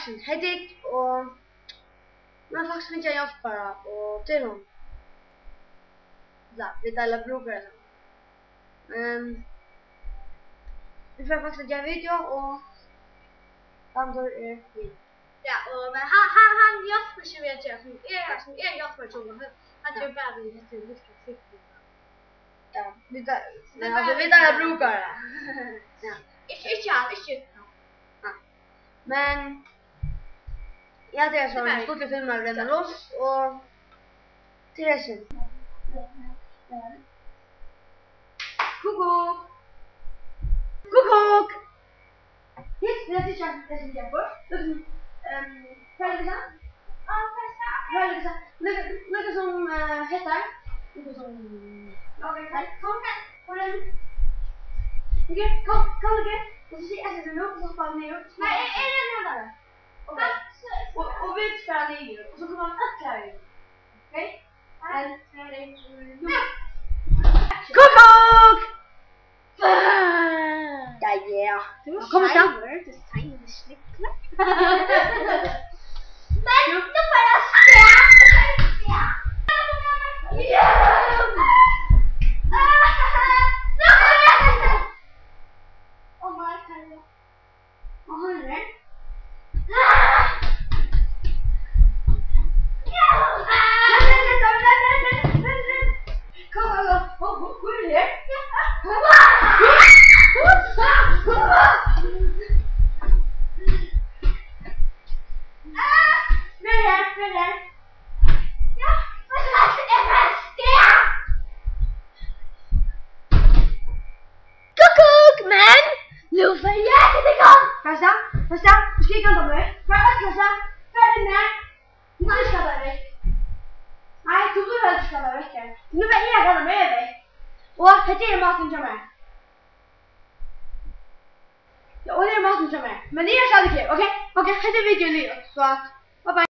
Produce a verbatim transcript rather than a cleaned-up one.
Hetta er og man har faktiskt fingið ein hjálpara, og tað er hon. Ja, vit deila brúkara saman. Men vit fara faktiskt at gera video, og Dandur er við. Ja, og, men hann, hann, hann hjálpir seg við at gera, sum er, sum er hjálpari til, hann, hann ger bara við hetta lítla klippið. Ja, vit de-, men altso, vit deila brúkara. Ja. Ikki, ikki hann, ikki hann. Ja. Men ja, tað er so ein stuttlig filmur at renna los, og tað er synd. Kukkuk. Kukkuk. Hitt, tað er ikki, tað er ikki, ehm, hvat er tað? Hvat er tað? Líka, líka sum, eh, hetta. Líka sum, ok, kom, kom, kom. Ok, kom, kom, ok. Og so siga, eg skal nú, og so fara niður. Nei, eg, eg, eg, eg, eg. Ok. Og, og vit fara niður, og so koma vit øll her inn. Ok? Ein, tvey, trý, nú. Kukkuk! Ja, ja. Tú ert skeiður, tú ert skeiður, snigla. Men nú fara vit av stað, nú fara vit av stað. Ja! Oh my God. Og hann er. Kom, kom, kom, kom, kom her. Ver her, ver her. Ja, men eg vil stað. Kukkuk, men nú fari eg eftir tykkum. Fara av stað, fara av stað. Tú skal ikki kalla meg. Fara øll av stað. Fara inn her. Tú mást ikki kalla meg vekk. Nei, tú blívur heldur ikki kallaður vekk her. Nú fari eg at kalla meg vekk. Og hetta er mátin hjá mær. Ja, og hetta er mátin hjá mær. Men eg eri stadig her, ok? Ok, hetta er videoin liðugur. So, bye bye.